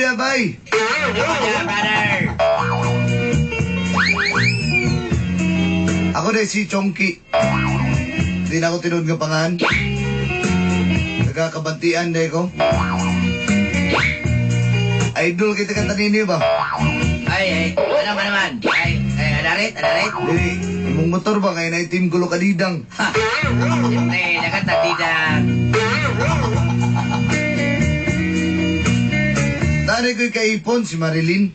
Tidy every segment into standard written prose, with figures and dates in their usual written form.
dia, bay. Yeah, brother. Ako na si Chongki. Hindi na ako tinuod nga pangan. Nagkakabantian na ko. Idol kita ka tanini ba? Ay, ay, ano ba naman? Ay, ay, adarit, adarit. Dili, imong motor ba kay na team gulo kadidang. Ha, siyempre, nakatagdidang. Tari ko'y kaipon si Marilyn.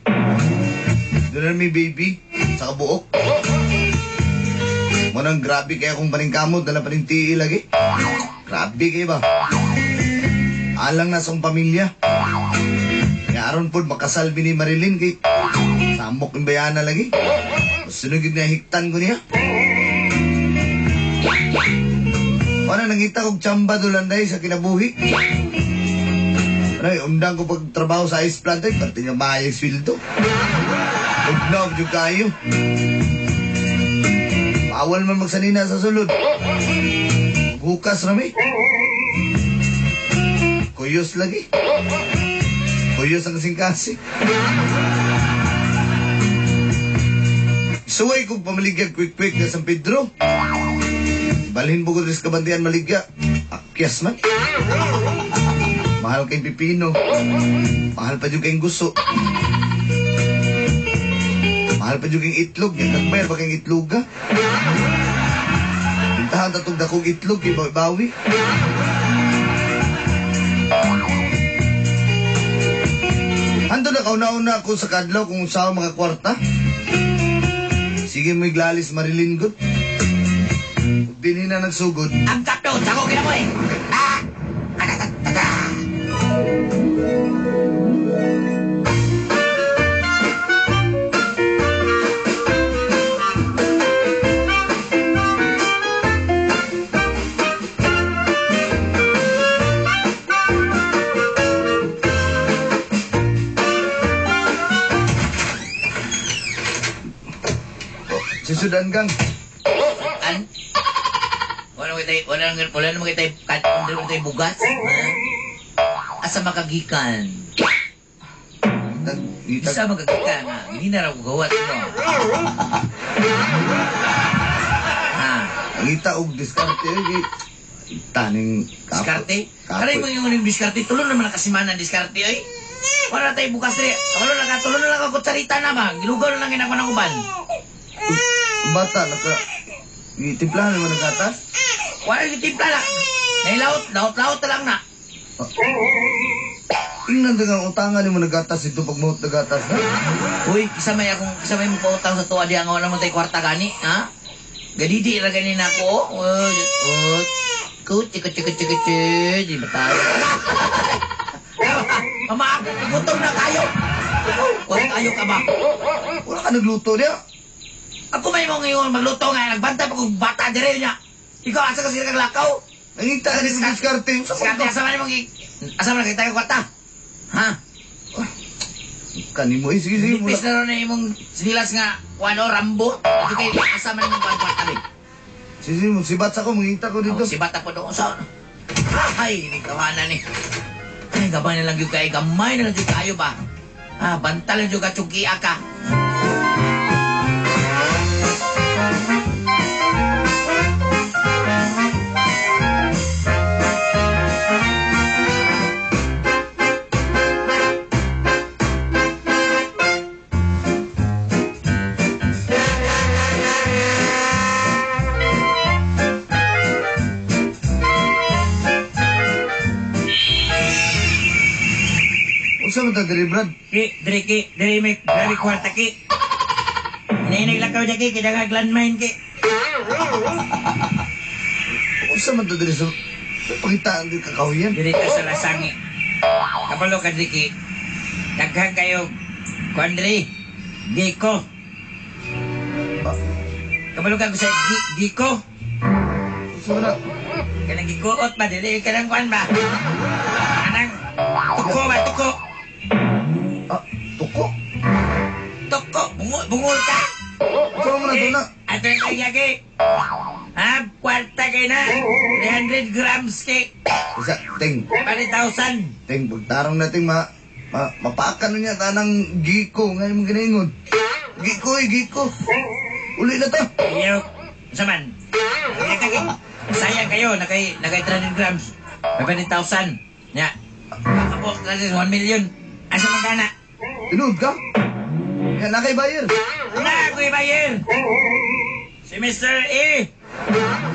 Doon na may baby sa kabuok. Munang grabe kaya kung paningkamot, dala paning tii lagi. Grabe kayo ba? Alang na sa pamilya. Kaya aron po makasalbi ni Marilyn kay samok yung bayana lagi. Sunod na hiktan ko niya. Paano nangita kog tsamba doon sa kinabuhi? Ano, undang ko pagtrabaho sa ice plant ay, pati nga maayos sweldo. Ugnaw, yung kayo. Bawal man magsanina sa sulod. Bukas rami. Kuyos lagi. Kuyos ang kasing-kasi. Suway kong pamaligya quick-quick na San Pedro. Balhin mo ko sa kabantian maligya. Akyas man. Mahal kay pipino. Mahal pa yung kayong guso. Mahal pa yung kayong itlog. Nagbayar pa kayong itloga. Pintahan tatong dakong itlog. Ibawi. Ando na kauna-una ako sa kadlaw kung saan mga kwarta. Sige mo iglalis Marilyn good. Ug dinhi na nagsugod. Ang kapyo, sako kina mo eh. Ah! Si Sudan Gang. An? Wala naman tayo, wala naman, wala naman tayo, wala naman tayo bugas. Ha? Asa makagikan? Isa makagikan ha? Hindi na raw gawat no. Ha? Ngita og diskarte eh. Taning kapoy. Diskarte? Karay mo yung uling diskarte, tulo naman nakasimana ang diskarte oy. Wala tayo bugas rin. Wala na ka, tulo na lang ako kutsarita na ba? Gilugaw na lang ginagawa ng uban. Ang bata naka gitimplahan naman ang gatas. Wala gitimpla na. Nailaot, laot-laot na lang na. Ingnan nga utangan nimo nagatas ito pag mahut na gatas na. Uy, kisa may akong kisa may pautang sa tuwa diha nga wala mo tay kwarta gani, ha? Gadidi ra gani nako. Oh, oh. Kuti kuti kuti kuti, di ba tayo? Mama, gutom na kayo. Wala kayo ka ba? Wala ka nagluto niya. Ako may mo ngayon magluto nga, nagbantay pa kong bata dire niya. Ikaw asa ka sila kaglakaw? Nangita ka ni diskarte. Diskarte asa man imong asa man kita kwarta? Ha? Kanimo eh, sige sige. Nipis na ron na imong sinilas nga kuano Rambo. Ito kay asa man imong kwarta be. Sige sige, sibat sa ko mangita ko dito. Oh, sibat ako doon sa ay, ni kawana ni. Ay, gamay na lang yung kayo. Gamay na lang yung kayo ba? Ah, bantal lang yung katsukia ka. Unsa man ta diri Brad? Ki, diri ki, diri may diri kwarta ki. Inainag lakaw niya ki, kaya nga landmine ki. Unsa man ta diri sa pangitaan di kakahuyan? Diri ta sa Lasangi. Kabalo ka diri ki. Daghan kayo, kuan diri. Giko. Kabalo ka sa giko. Unsa man na? Kanang gikuot ba, dili kanang kuan ba? Kanang tuko ba, tuko. Ah, tuko. Tuko, bungol, bungol ka. Unsa man na to na? Ato yung kaya ki. Ha, kwarta kay na. 300 grams ki. Isa, ting. 5,000. Ting, pagtarong na ting Mapakan nun niya tanang giko nga imong ginaingon. Giko eh, giko. Uli na ta. Iyo, saman. Sayang kayo, nakay 300 grams. 500,000. Nya. Kapok, 1 million. Asa man kana? Tinuod ka? Yan na kay buyer. Wala ako'y buyer. Si Mr. E.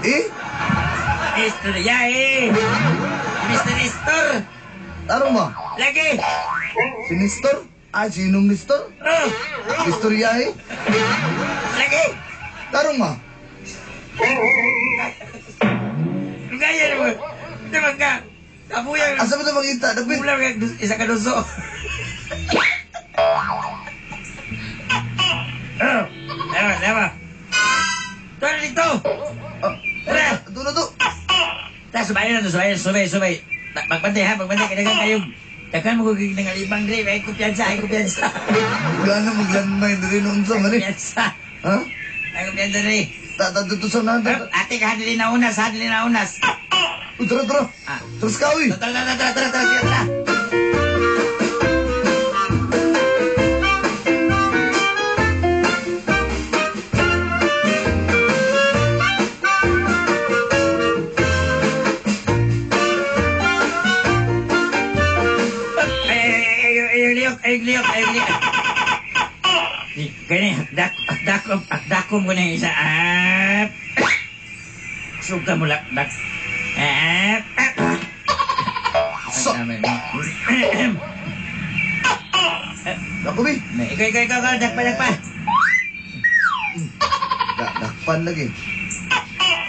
Eh? Mr. Yae. Mr. Nestor. Tarong ba? Lagi. Si Nestor? Ah, sinong Nestor? Oh, Nestor Yahe? lagi. Tarong ba? Lugaya naman. Naman ka. Kabuyang. Asa ba ito makita? Dapit. Kulang ka isa ka duso. Oh, tama, tama. Tara dito. Ah, Tara. ito na to. Tara, subayan na to, subayan. Subay, subay. Magbantay ha, magbantay. Kailangan kayong. Daghan mo kung nangalibang dre. Ay, kumpiyansa, ay, kumpiyansa. Gana maglandmine rin noon sa mali. Kumpiyansa. Ha? Ay, kumpiyansa dre. Tata, dito sa nata. Ate ka, hadili na unas, hadili na unas. Uy, tara, tara. Ah. Tara sa kawi. Tara, tara, tara, tara, tara, tara, tara. Ay, ay, ay, ay, ay, liyok, ay, liyok, ay, liyok. Gani, akdakom, akdakom ko na yung isa. Ah, suga mo lakdak. Ah, ah. So. Ako, bi. Ikaw, ikaw, ikaw, ikaw, dakpa, dakpa. Dakpan lagi.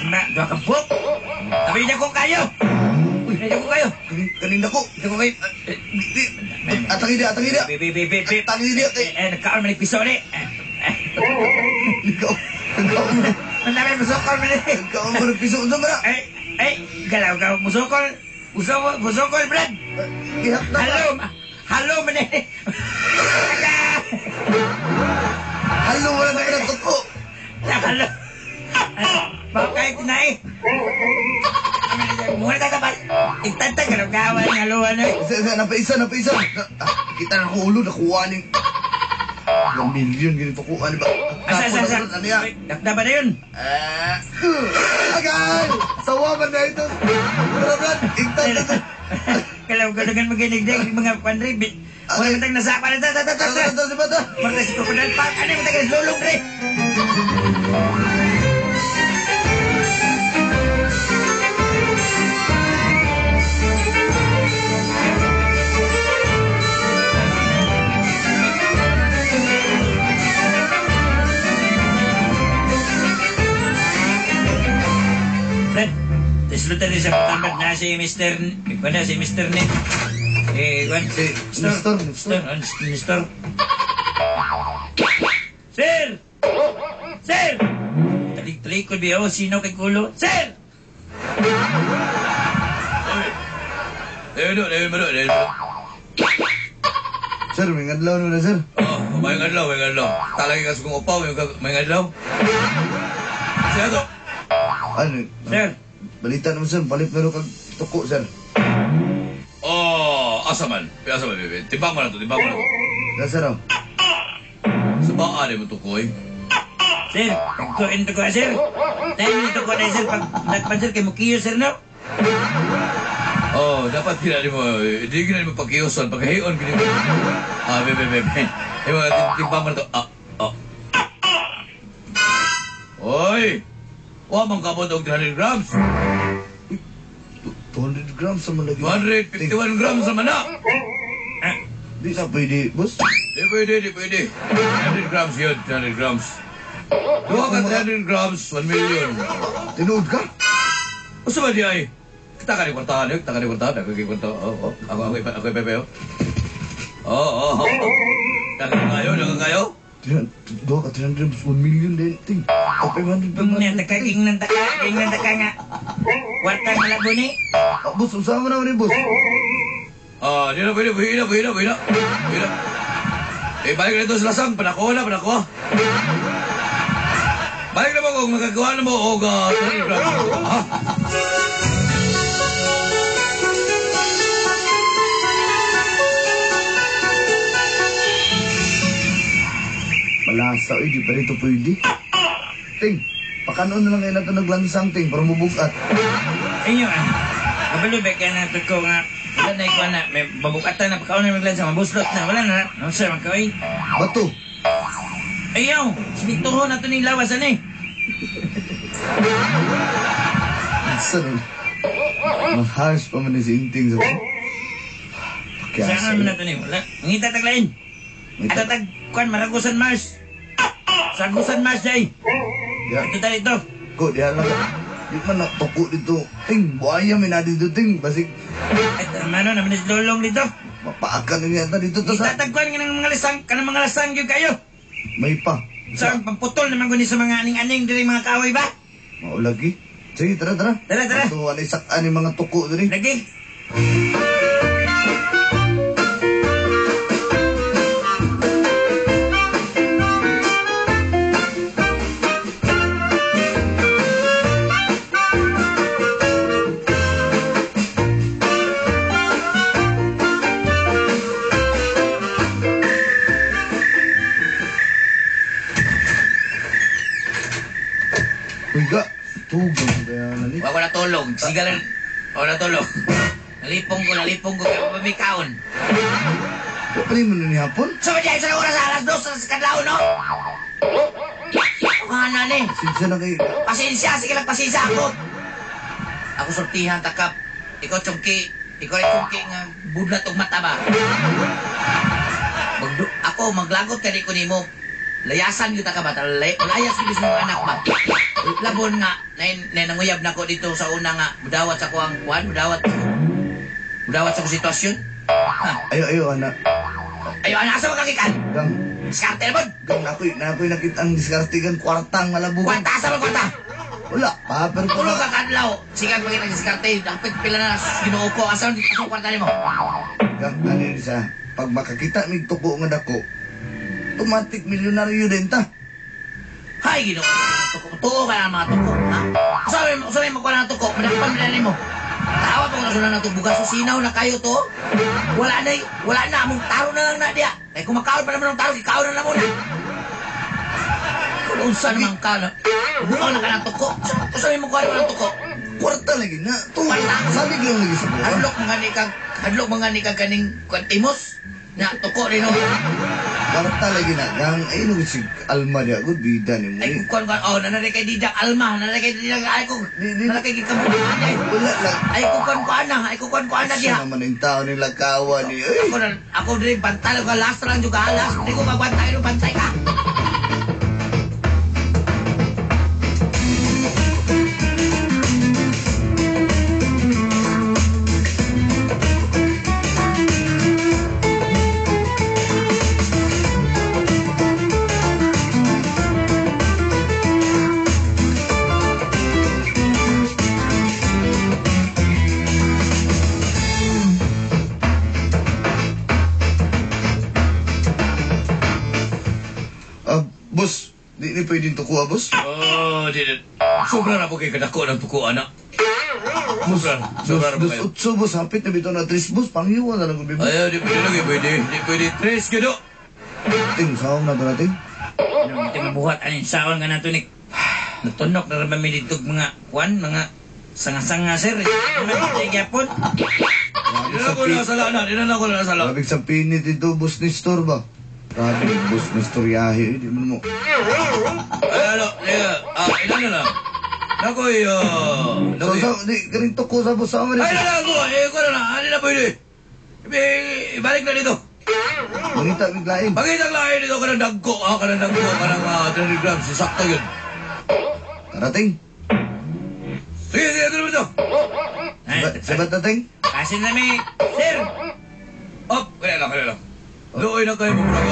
Ba, dua ka buok. Sabi niya ko kayo. Uy, niya ko kayo. Kanin dako. Niya ko kayo. Atang ida, atang ida. Be, be, be, be, be. Atang ida. Eh, nagkaon man piso ni. Ikaw, ikaw mo. Mandami musukol man ni. Ikaw mo nagpiso unsa man na. Ay, ay, galaw ka musukol. Musukol, musukol, Brad. Ihak na. Halo, halo man ni. Halo wala na kanang tuko. Halo. Bakit tinai? Muna ka kapal. Igtantag ka ng gawan, haluan eh. Isa, isa, napaisa, napaisa. Kita na ko ulo, nakuha ning 1 million ganito kuha ni ba? Asa, asa, asa. Ano yan? Dakda ba na yun? Agay! Sawa man na ito. Tara, Brad. Igtantag. Kalaw ka nagan maginigdig mga panri. Wala man tang nasakpan. Ta, ta, ta, ta, Tara, ta. tara, tara, tara. Marta si Crocodile Park. Ano yung tagal lulong, pre? Fred, tislutan din sa patambak na si Mr. Wala si Mr. Nick. Eh, kwan. Si Nestor, Nestor. Nestor. Sir! Sir! Talik-talikod biyo, sino kay kulo? Sir! Ayun, ayun, ayun, ayun. Sir, may ngadlaw na sir. Oh, may ngadlaw, may ngadlaw. Talagi ka sa kong upaw, may ngadlaw. Siya to. Ano? Sir! Balita naman sir, palit meron kag tuko sir. Oh, asa man. Asa man, bebe. Timbang mo na to, timbang mo na to. Na sir, oh. Sa baan mo tukoy? Sir, pagkuin to ko, sir. Dahil nito ko na, sir, pag nagpan, sir, kay Mukiyo, sir, no? Oh, dapat ginali mo, hindi ginali mo pagkiyoson, pagkahiyon, gini mo. Ah, bebe, bebe. Eh, mga timbang mo na to. Ah, ah. Oy! Wa man kabot og 300 grams. 200 grams sa lagi. 251 grams naman na. Ah, Di na pwede, boss. Di pwede, di pwede. 300 grams yun, 300 grams. Duha ka 300 grams, 1 million. Tinuod ka? Usa ba di ay? Kita ka ni kwartahan, kita ka ni kwartahan, ako kay kwarta. Oh, oh, ako ako ako ako pepe oh. Oh, oh, oh. Dagan kayo, dagan kayo. Duha ka 300 grams, 1 million din. Ting. O, 500, Tingnan 500. taka, tingnan taka, tingnan taka nga. Kwarta malabo ni. Ah, boss, usama na ni boss. Ah, di na pwede, buhina, buhina, buhina. Buhina. Eh, balik na ito sa lasang, panakuha na, panakuha. Balik na mo kung magagawa na mo og 300 grams. Ha? Sa di pa rito pwede. Ting, pakanoon na lang kayo nato naglansang, ting, para mubugat. Inyo ah. Kabalo ba kaya na ko nga wala na ikuha na may babukatan na pagkaon na maglan sa mabuslot na wala na. No sir, magkawin. Bato. Ayaw, sinituho na to ni lawas ani. Asa nun? Maharsh pa man ni si Inting sa Saan naman na to ni wala. Mangita taglain. At tag kuan Maragusan Mars. Sagusan Mars day. Ya. Ito tayo ito. Ko, diha lang. Di man natuko dito. Ting, buhaya may na dito, ting. Basig, Ay, mano naman ni lolong dito. mapaakan na yata dito to sa... Itatagkuan nga ng mga lasang, kanang mga lasang gyud kayo. May pa. Sa ang pamputol naman guni sa mga aning-aning diri mga kaaway ba? Maulagi. Sige, tara, tara. Tara, tara. Ito, ano isakaan yung mga tuko diri. Lagi. Uy, ga. Tugang kaya na ni. Wa ko natulog. Sige lang. Wa natulog. Nalipong ko kaya pa may kaon. Wa pa rin mo na ni hapon? Sa so, sa oras 2:00 sa kadlaw, no? Ano ni? Pasensya na kayo. Pasensya, sige lang pasensya ako. Ako sortihan takap. Ikaw chungki, ikaw rin chungki nga budlat og mata ba? Ako maglagot kani ko nimo. Layasan gyud ta ka ba? Layas gyud sa mga anak ba? Labon nga nay nanguyab nako dito sa una nga mudawat sa kuang kuan, mudawat sa akong sitwasyon. Ha? Ayo, ayo, anak. Ayo, anak, asa makakikan? Gang. Diskarte na, bod. Gang, ako'y nakita ang diskarte gang kwartang malabugan. Kwarta, asa man kwarta? Wala pa, pero Tulo ka kadlaw. Sige, pagkita ang diskarte. Dapat pila na Ginoo ko. Asa man ang kwarta nimo? Gang, ano yun siya? Pag makakita mig tuko nga dako, automatic milyonaryo din ta. Hay, Ginoo. Tuko, tuo ka na mga tuko, ha? Usabi mo kuha na tuko, madakpan na nimo. Tawa pa ko na sila na bugas sa sinaw na kayo to. Wala na, among taro na lang na diya. Kaya kung makaon pa naman ang taro, ikaon na lang muna. Kung unsa naman ka na, bukaw na ka ng tuko. Usabi mo kuha na ng tuko. Kwarta lagi na. Kwarta. Salig lang lagi sa buwan. Hadlok mga ni kag kaning timos. Na tuko rin o. Kwarta lagi na. Gang, ay nung si Alma diya. Good bida ni mo. Ay, kuwan, oh, nanari kay Didang Alma, nanari kay Didang, ay ko, nanari kay Gikabuhan, ay. Wala lang. Ay, kuwan ko ana, ay kuwan ko ana diha. Siya naman ang tao nila kawa ni. Ay. Ako rin, bantay, ako last lang juga, last. Hindi ko magbantay, bantay ka. Boss, di ni pwedeng tukuha, boss? Oh, di na. Sobra na po kayo kadako ng tukuha, anak. Sobra na po kayo. Dos, 8, boss. Hapit na bitaw na 3, boss. Panghiwa na lang kung boss. Ayaw, di pwede lang, pwede. Di pwede. 3, gano. Ting, sahong na ito natin. Ano, ito mabuhat. Ano yung sahon nga nato ni... Natunok na rin ba dito mga kuan, mga sanga-sanga, sir. Ano, gyapon. Di na ko nasala na. Di na ko nasala. Grabe sa pinit ito, boss ni store ba? Grabe, boss ni storyahe. Di mo mo. Ay, ano, ilan na lang. Nakoy, So, di, galing tuko sa boss sa amin. Ay, na lang ako. Eh, ko na lang. Ano na pwede? Ibalik na dito. Mangita, biglain. Mangita lain dito. Kanang dagko, ha? Kanang dagko. Kanang 300 grams. Sakto yun. Tarating. Sige, sige. Ito naman ito. Sabat nating. Kasin na may, sir. Op, kaya lang, kaya lang. Looy na kayo mga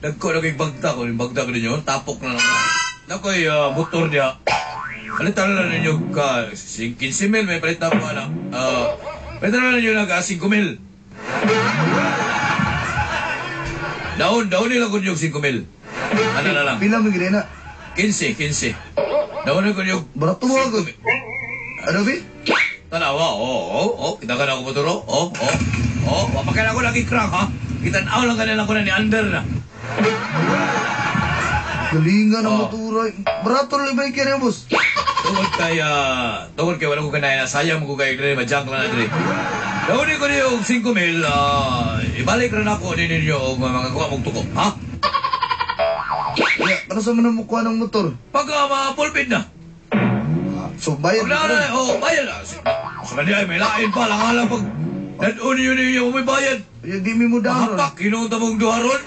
dagko na kay bagda ko. Yung bagda ko ninyo. Tapok na lang. Nakoy, motor niya. Palitan na lang ninyo ka 15 mil. May palit na po, anak. Palitan na lang ninyo nag 5 mil. Daon nila ko yung 5 mil. Ano na lang? Pila mo gina? 15, 15. Daon nila ko yung... Barato mo ako. Ano, bi? Tanawa, oo. Kita ka na ako motoro. Oo. Wapakala ko lagi crank, ha? Kitanaw lang kanila ko na ni Under na. Galingan ang Oh. motor. Barato lang ba yung kaya, boss? Tungod kay wala ko kanaya, sayang mo ko kay dre, majunk lang na dre. Dauni ko niyo og 5,000, ibalik ra nako ninyo og makakuha mong tuko, ha? Ya, para sa man mo kuha ng motor? Pag mapulpid na. So, bayad Wala na. na, oh, bayad na. Sa kanya ay may lain pa, lang alam pag dadun ninyo ninyo may bayad. Ya, di mi mo down. Mahapak, kinuunta mong duharon.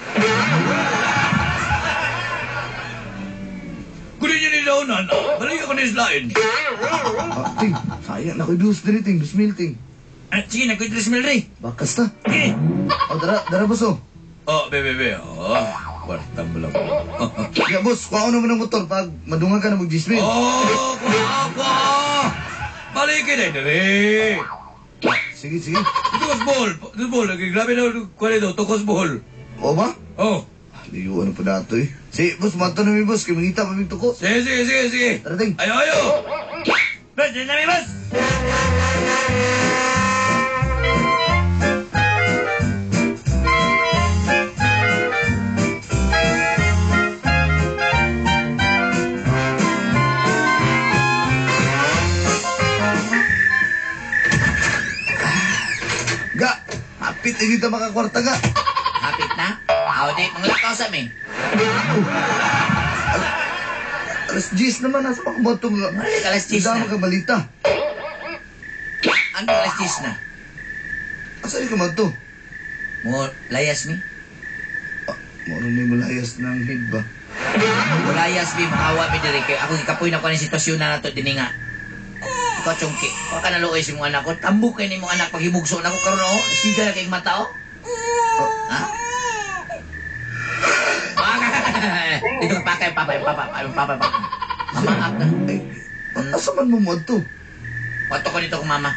Kunin niyo ni daunan, balik ako ni lain. Ah, ting, sayang na ko dus diri ting, 2,000 ting. Ah, sige, nagkuy 3,000 rin. Bakas ta. Sige. Oh, dara, dara boss oh. Oh, be, be, oh, kwarta mo lang. Ya, boss, kuha ko naman ng motor pag madungan ka na mag 10,000. Oh, kuha, kuha. Balikin ay dali. Sige, sige. Tukos buhol, tukos buhol. Grabe na, kuha nito, tukos buhol. O ba? Oh, Liyo ano pa dato eh. Sige, boss, mato na mi boss, kay mangita pa mi tuko. sige, sige, sige, sige. Tara ting. Ayo, ayo. Boss, dali na mi, boss. Ga, hapit na kita makakwarta ga. Hapit na? Aw, di, manglakaw sa mi. Alas 10 naman, nasa makabato nga. Balik, alas 10 Hindi na. ka balita. Ano alas 10 na? Asa ka man to? Mo, layas mi? Ah, moro ni malayas ng head ba? Mulayas mi, mahawa mi diri kay ako gikapoy na ko ang sitwasyon na nato dinhi nga. Ikaw, Chongki, wa ka naluoy sa imong anak ko. Tambok kay nimong anak paghimugso na ko karon oh. Siga na kay mata oh. Ha? Dito ka pa kay papa, papa, papa, papa, papa. Mama up na. Ay, asa man mo mo to? Wato ko dito kong mama.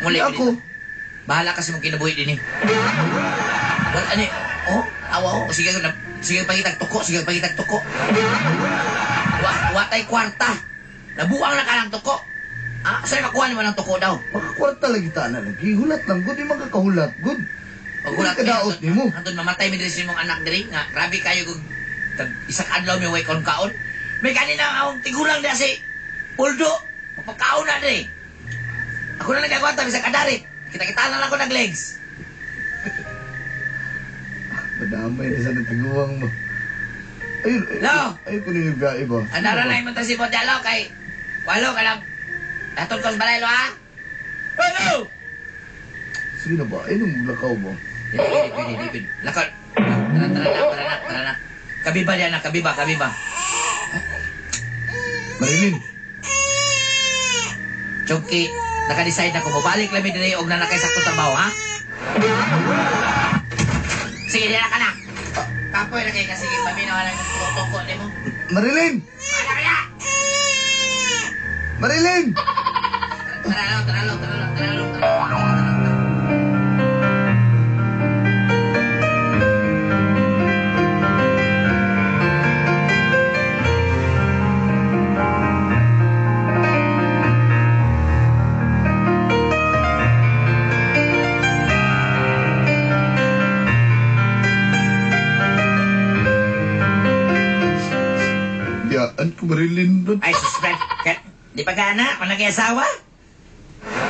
Muli ko Ako, dito. Bahala kasi mong kinabuhi din eh. Wala ani. Oh, awa oh. Sige na, sige pangitag tuko, sige pangitag tuko. Wa wa tay kwarta. Nabuang na ka ng tuko. Ah, saan makuha nimo ng tuko daw? makakwarta lagi ta na lagi. Hulat lang, good. Di makakahulat, good. Paghulat Hindi ka daot nimo. Anton mamatay mi diri sa imong anak diri nga grabe kayo kung isa ka adlaw mi way kaon kaon. May kanina akong tigulang diha si Puldo. Magpakaon na diri. Ako na nagagwanta bisag kadarit. Kita-kita na lang ako nag legs. Madamay na sa natiguang mo. Ayun, ayun, Lo! ayun ko ninyo biyahe ba? Anara na imong tasi po dialo kay walo ka lang. Datong ko sa balay lo ha. Hello! Sige na ba? Ayun ang lakaw mo. Dili dili dili dili. Lakaw. Tara tara na tara na tara na. Kabiba diyan na kabiba kabiba. Marilyn, Chongki, naka-decide na ko mobalik lang mi diri og na nakay sakto trabaho ha. Sige, dira ka na. Kapoy na kay kasi paminaw lang ng tuko nimo. Marilyn! Wala kaya. Marilyn! Tara lang, tara lang, tara lang, tara lang, tara lang, tara lang. Biyaan ko Marilyn doon. Ay, sus, Brad. Di pa gana? Wala kay asawa?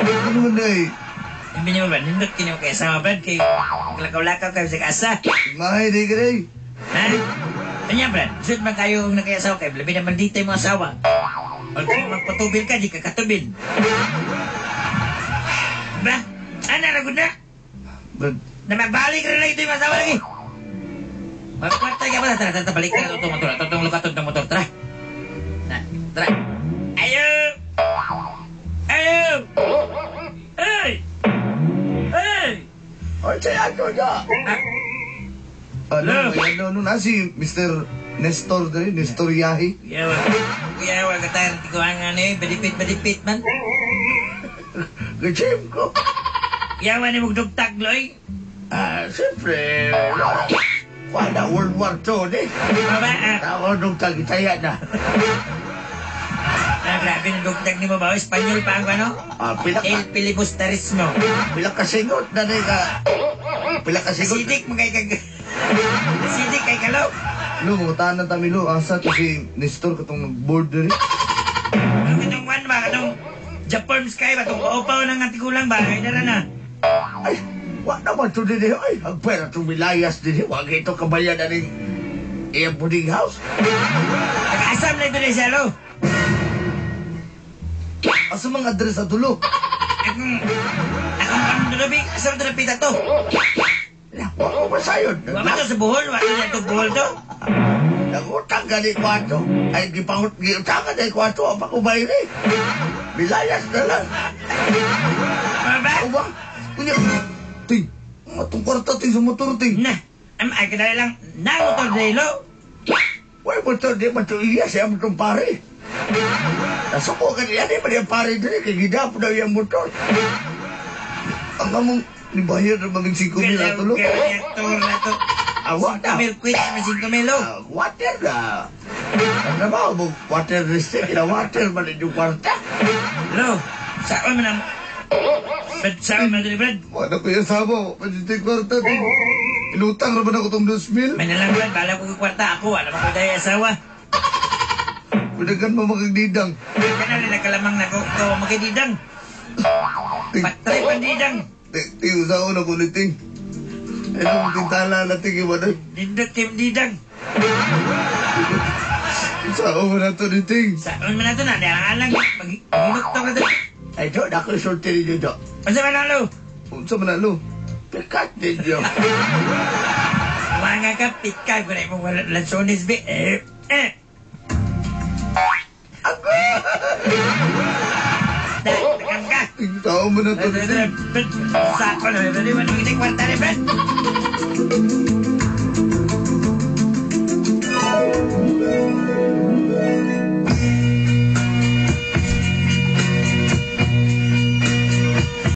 Ano man na eh? Hindi niyo, Brad. Nindot kini mo kay asawa, Brad. Kay lakaw-lakaw kayo sa asa. Mahay, di ka na eh. Ha? Kanya, Brad. Sud man kayo ang nakay asawa kay labi naman dito yung mga asawa. O kung magpatubil ka, di ka katubil. Ba? Ana, ragod na. Brad, Na magbalik rin lang ito yung asawa lagi. Magkwarta ka ba? Tara, tara, balik ka na itong motor. Itong lukaton ng motor. Tara. Na, tara. Ayo! Ayo! Ay! Ay! Ay, siya ako na! Ano, ano, ano na si Mr. Nestor dali, Nestor Yahi. Kuyawa, kuyawa ka tayo. Hindi ko ang ano eh. Badipit, badipit man. Gachim ko. Kuyawa ni mong dugtag, Loy. Ah, siyempre, wala World War II, eh. Baba, ah. Ako nung tagitaya na. Ah, grabe ng dugtag ni mo ba? Espanyol pa ang ano? Ah, pila ka, El filibusterismo. pila kasingot na rin ka. Pila kasingot. Sidik mo kay kag... Sidik kay kalaw. Lo, mamutaan na tami, lo. Asa to si Nestor katong nag-board diri. Ano katong kwan ba? Katong Japan Sky ba? Itong kaupaw ng atigulang ba? Ay, dara na. Ay, wa naman to din eh. Ay, ang pera itong milayas din eh. Wag ito kabayan na rin iyang boarding house. Nag-asam na ito na siya, lo. Asa mga address ato, lo? Akong ano doon, asam ito na pita to. Wa ko masayon. Wa ba to sa Bohol? Wa to sa Bohol to? Nagutang gani ko ato. Ay, gipangut, giutangan ay ko ato. Ang pakubayri. Milayas na lang. Wa ba? O ba? Kunya, ting, atong kwarta, ting, sa motor, ting. Na, ay, kadali lang. Nangutor na ilo. Why mo to, di man to iya siya mo itong pare. Nasuko ka niya, di ba niya pare diri, kay gidap daw iyang motor. Ang among nibayad na maming 5 mil ato, lo. Kaya na to. Awa na. 5 mil, quit naman 5 mil, lo. Ah, water na. Nagtrabaho mo, water district, ina water man inyong kwarta. Lo, saan man ang... Brad, saan man ito, Brad? Wala ko yung asawa, pwede kwarta, ting. Inutang ra ba na ko tong 2 mil? May nalang, Brad, bala ko kwarta ako. Wala man ko dahil asawa. Pinagan mo magagdidang. Kanala na kalamang na ko, ko magkididang. Ting, Patry pandidang. ting, ting, usaon ako ni ting. Ay, nung tintala na ting, iwan ay. Nindot kay didang. Usaon mo na to ni ting. Saan man na ito na, alang Maghinukto ka to. Ay, do, naku, sulti ninyo, do. Unsa man lalo? Unsa man na, lo? Pikat ninyo. Wanga ka, pika, kung mo wala lansones, be. Eh, eh. Ako! Dahil, takang ka. Ting, usaon mo na to ni ting. Sako na, di ba nung kwarta ni Brad?